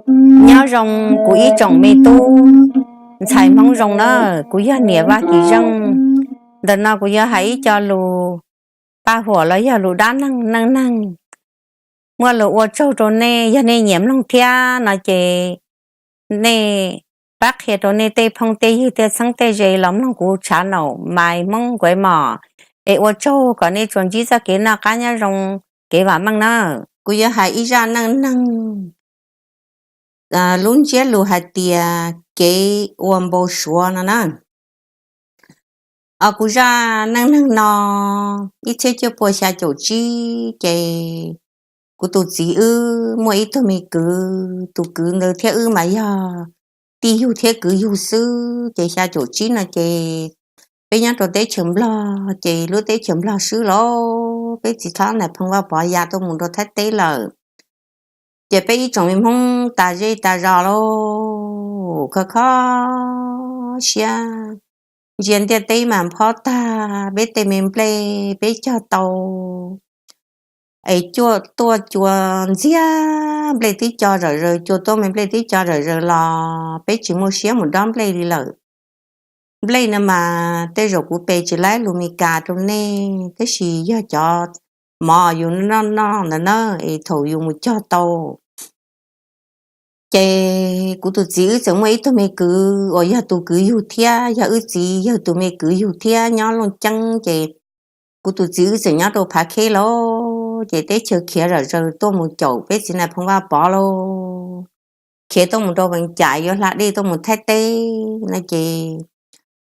Nyob zoo kuv ib tsoom me tub ntxhais Hmoob zoo na, kuv yog niam Vaj Kim Zeej. Ntawm no kuv yuav hais ib co lus paj huam los yog lus dab neeg neej neeg, muaj lus ua tsaug rau nej. Yog nej nyiam mloog thiab no ces nej pab qhia rau nej tej phooj tej ywg tej txheeb tej ze los mloog kuv tshav naum Maiv Hmoob Nkuav Mos, es ua tsaug kom nej tsuas ntsib txoj kev noj qab nyob zoo, kev vam meej na. Kuv yuav hais ib zaj neej neeg, lub ntsiab lus hais tias kev ua npau suav no na. Os, kuv zaj neej neeg no ib txhiab cuaj pua xya caum tsib ces kuv tus txiv wb muaj ib tug me kwv, tus kwv ntawd thiab wb mas yog tij yug thiab kwv yug xwb. Ces xya caum tsib no ces peb nyob rau teb chaws Nplog, ces lub teb chaws Nplog swb los peb txiv txhob Nais Phoo Vaj Pov ya tuaj mus rau Thaib teb lawm. Ces peb ib tsoom me Hmoob tas zej tas zos los kho kho siab, ntsia ntiaj teb mas phob tag, peb tej me nplej peb cog tau es cua tuaj cua ntxiag, nplej twb co zom zaws, cua tuaj me nplej twb co zom zaws los peb tsis muaj siab mus dob nplej li lawm. Nplej no mas tej zaum kuv pe tsis laib lus Mes Kas rau nej, tab sis yog cov mov yus noj noj ntawd na, es thaum yus mus cog tau ces kuv tus txiv wb txawm muaj ib tug me kwv uas yog tus kwv yug thiab yog wb txiv yawg tus me kwv yug thiab nyob Looj Ceeb. Ces kuv tus txiv wb txawm nyob rau Phav Kheb los ces teb chaws khiav zom zaws tuaj mus caum peb txiv Nais Phoo Vaj Pov los khiav tuaj mus rau Vees Cais yuav hla dej tuaj mus Thaib teb no ces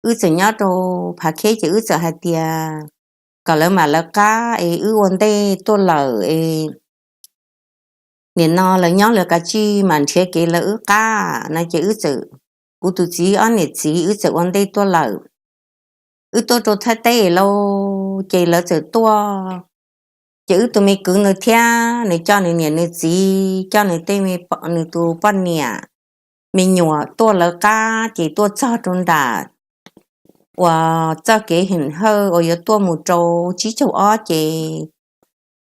wb txawm nyob rau Phav Kheb ces wb txawm hais tias kom lawv mam lawv qab es wb ua ntej tuaj lawm es nim no lawv nyob lawv kav tsij mam nrhiav kev lawv wb qab no ces wb txawm, kuv tus txiv ob niam txiv wb txawm ua ntej tuaj lawm. Wb tuaj rau Thaib teb los ces lawv txawm tuaj, ces wb tus me kwv ntawd thiab nws coj nws niam nws txiv, coj nws tej, nws tus poj niam me nyuam tuaj lawv qab ces tuaj txog rau nram uas txoj kev heem hawj uas yuav tuaj mus rau tsib caug ob ces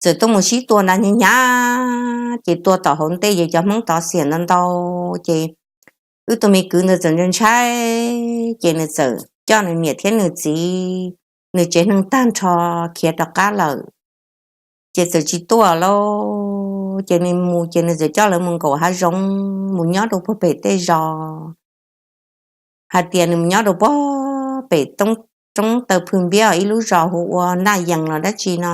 txawm tuaj mus sib tua nra hnyav hnyav ces tua tom hauv ntej ces cov Hmoob tov xiam ntau ntau ces wb tus me kwv ntawd txawm ntshai ntshai ces nws txawm coj nws niam thiab nws txiv, nws tsev neeg tag nrho khiav rov qab lawm. Ces txawm tsis tuaj lauj, ces nws mus ces nws txawm coj lawv mus nkaum hav zoov mus nyob rau puag pem tej zos, hais tias nws mus nyob rau puag pem roob taw phw npiab ib lub zos hu ua Naj Yees los dab tsi no,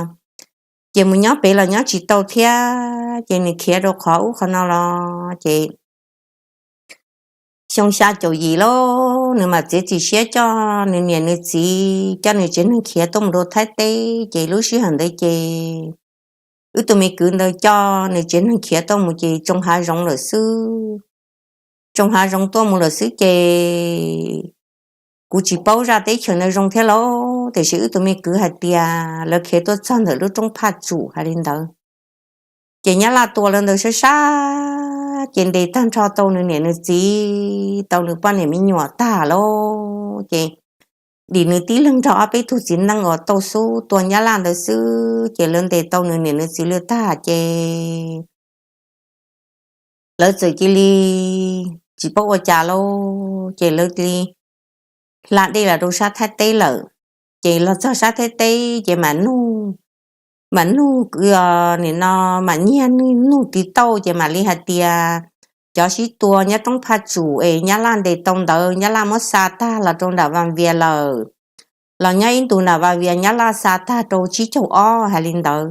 ces mus nyob pem los nyob tsis tau thiab ces nws khiav rau qhov ub qhov no los ces xyoo xya caum yim lauj nws mam txiav txim siab coj nws niam nws txiv coj nws tsev neeg khiav tuaj mus rau Thaib teb ces lub sij hawm ntawd ces wb tus me kwv ntawd coj nws tsev neeg khiav tuaj mus ces tsoo hav zoov lawm xwb. Tsoo hav zoov tuaj mus lawm xwb ces kuv tsis paub zaj teb chaws ntawd zoo thiab lauj, tiam sis wb tus me kwv hais tias lawv khiav tuaj txog ntawm lub roob Phaj Tsum hais li ntawd. Ces Nyab Laj tua lawv ntawd sab sab ces ntes tag nrho tau nws niam nws txiv, tau nws poj niam me nyuam tag lauj, ces dim nws tib leeg nrog ob peb tug txiv neej uas tau xub tua Nyab Laj ntawd xwb ces lawv ntes tau nws niam nws txiv lawm tag ces lawv txawm cia li tsis paub ua cas lauj, ces lawv li hla dej los rau sab Thaib teb lawm. Ces los txog sab Thaib teb ces mam nug, mam nug, nim no mam nyiag nug tiv tauj ces mam li hais tias cov sib tua nyob roob Phaj Tsum es Nyab Laj ntes tau ntawd Nyab Laj muab xa tag los rau nram Vas Vias lawm, los nyob ib ntus nram Vas Vias Nyab Laj xa tag rau tsib caug ob hais li ntawd.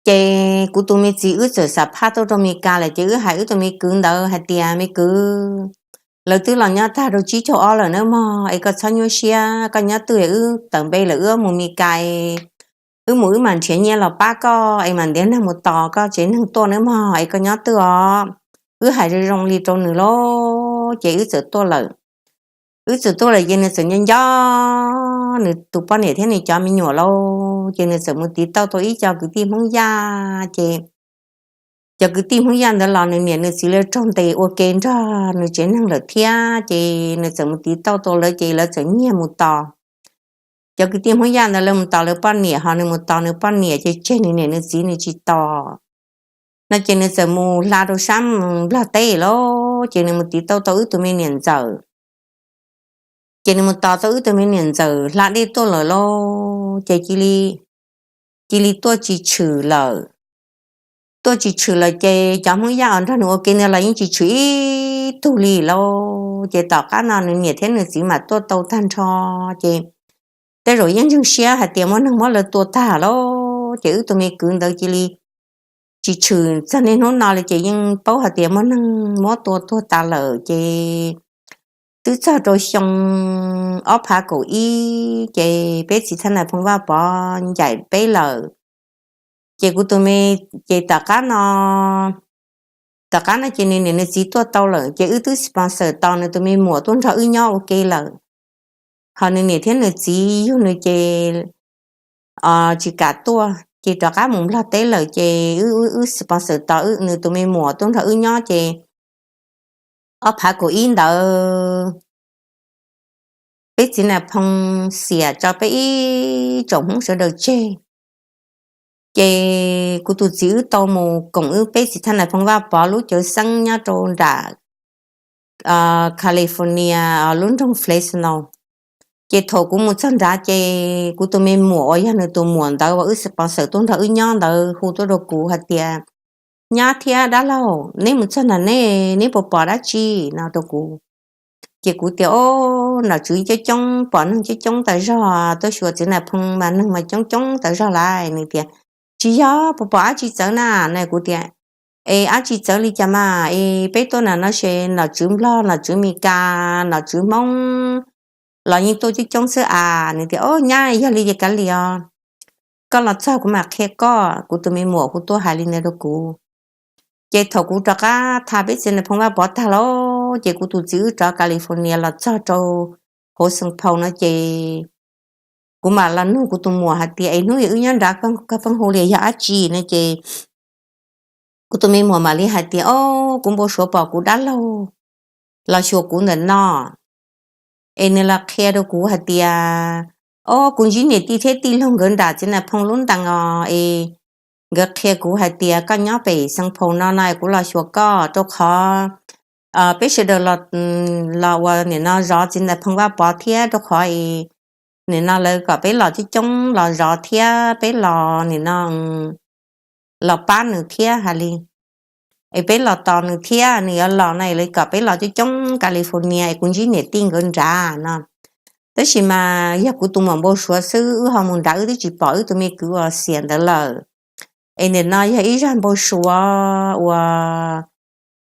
Ces kuv tus me txiv wb txawm xam phaj tuaj rau Mes Kas lawm ces wb hais wb tus me kwv ntawd hais tias me kwv, lawv twb los nyob tag rau tsib caug ob lawm nawb mog, es koj txhob nyuaj siab, koj nyob twj es wb tawm npe lawm wb mus Mes Kas, wb mus wb mam nrhiav nyiaj los pab koj es mam ntiav neeg mus tos koj tsev neeg tuaj nawb mog, es koj nyob twj os. Wb hais zoo zoo li rau nws lauj ces wb txawm tuaj lawm. Wb txawm tuaj lawm ces nws txawm nco nco nws tus poj niam thiab nws cov me nyuam lauj ces nws txawm mus tiv tauj tau ib co kwv tij Hmoob Yaj ces cov kwv tij Hmoob Yaj ntawd los nws niam nws txiv lawv raug ntes ua ke nrog nws tsev neeg lawm thiab ces nws txawm mus tiv tauj tau lawv ces lawv txawm nyiag mus tos. Cov kwv tij Hmoob Yaj ntawd lawv mus tos lawv poj niam ho nws mus tos nws poj niam ces tseg nws niam nws txiv nws tsis tos. no ces nws txawm mus hla rau sab Nplog teb lawm, ces nws mus tiv tauj tau wb tus me niam ntxawm. Ces nws mus tos tau wb tus me niam ntxawm hla dej tuaj lawm lauj, ces cia li tuaj tsis tshwm lawm. Tuaj tsis tshwm lawm ces cov Hmoob Yaj uas nrog nws ua ke ntawd los yeej tsis tshwm ib tug li lauj. Ces tom qab no nws niam thiab nws txiv mam tuaj tau tag nrho, ces tej zaum yeej ntseeg siab hais tias muaj neeg muab lawv tua tag lauj. Ces wb tus me kwv ntawd cia li tsis tshwm txog niaj hnub no li, ces yeej paub hais tias muaj neeg muab tua tuag tas lawm. Ces twb txog rau xyoo ob phav kaum ib, ces peb txiv thaj nais phoo Vaj Pov ncaim peb lawm. Ces kuv tus me, ces tom qab no, tom qab no ces nws niam nws txiv tuaj tau lawm, ces wb twb sponsor tos nws tus me muam tuaj nrog wb nyob ua ke lawm. Ho nws niam thiab nws txiv yug nws ces tsis kam tuaj, ces rov qab mus Nplog teb lawm, ces wb sponsor tos nws tus me muam tuaj nrog wb nyob. Ces ob phav kaum ib ntawd peb txiv nais phoo xiam tso peb ib tsoom Hmoob sawv daws tseg. Ces kuv tus txiv wb tau mus koom wb peb txiv thaj nais phoo Vaj Pov lub cawv xeeb nyob rau nram California lub nroog Fresno. Ces thaum kuv mus txog nrad ces kuv tus me muam uas yog nws tus muam ntawd uas wb sponsor tuaj nrog wb nyob ntawd hu tuaj rau kuv hais tias, Nyab thiab dab laug, neb mus txog nram nej, neb puas pom dab tsi? No rau kuv. Ces kuv tias, O, nom tswv coob coob, pom neeg coob coob tas zog, tuaj xyuas txiv nais phoo mas neeg mas coob coob tas zog lawm. Nws tias, Tsis yog, puas pom dab tsi txawv na? No kuv tias, Es dab tsi txawv li cas mas, es peb tuaj nram no ces nom tswv Nplog, nom tswv Meskas, nom tswv Hmoob los yeej tuaj coob coob xwb as. Nws tias, O, nyab, yog li ces kav liam os, koj los txog kuv mam qhia koj. Kuv tus me muam kuv tuaj hais li ntawd rau kuv. Ces thaum kuv rov qab tham peb txiv nais phoo Vaj Pov tag lawm, ces kuv tus txiv wb rov California los txog rau hauv Xeev Phau no ces kuv mam los nug kuv tus muam hais tias, Es hnub yog wb nyob nrad koj pheej hu li yog dab tsi? No ces kuv tus me muam mam li hais tias, O, kuv npau suav pom kuv dab laug los xyuas kuv ntawm no. Es nws los qhia rau kuv hais tias, O, kuv ntsib niam tij thiab tij laug nkawd nram txiv nais phoo lub ntees os, es nkawd qhia kuv hais tias koj nyob pem Xeev Phau no no es kuv los xyuas koj, rau qhov peb sawv daws los ua nim no zov txiv nais phoo Vaj Pov thiab, rau qhov nim no lawv kom peb los coob coob los zov thiab peb los nim no los pab nws thiab hais li. Es peb los tos nws thiab, nws yuav los no es lawv kom peb los coob coob California es kuv ntsib niam tij nkawd nrad no. Tab sis mas yog kuv tus muam npau suav xwb, wb ho mus nrad wb twb tsis pom wb tus me kwv uas xiam ntawd lawm. Es nim no yog ib zaj npau suav uas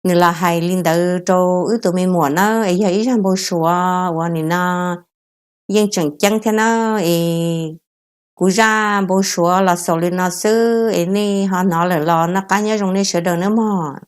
nws los hais li ntawd rau wb tus me muam na, es yog ib zaj npau suav uas nim no yeej tseem ceeb thiab na. Es kuv zaj npau suav los xaus li no xwb, es nej ho hnov lawm los noj qab nyob zoo nej sawv daws nawb mog.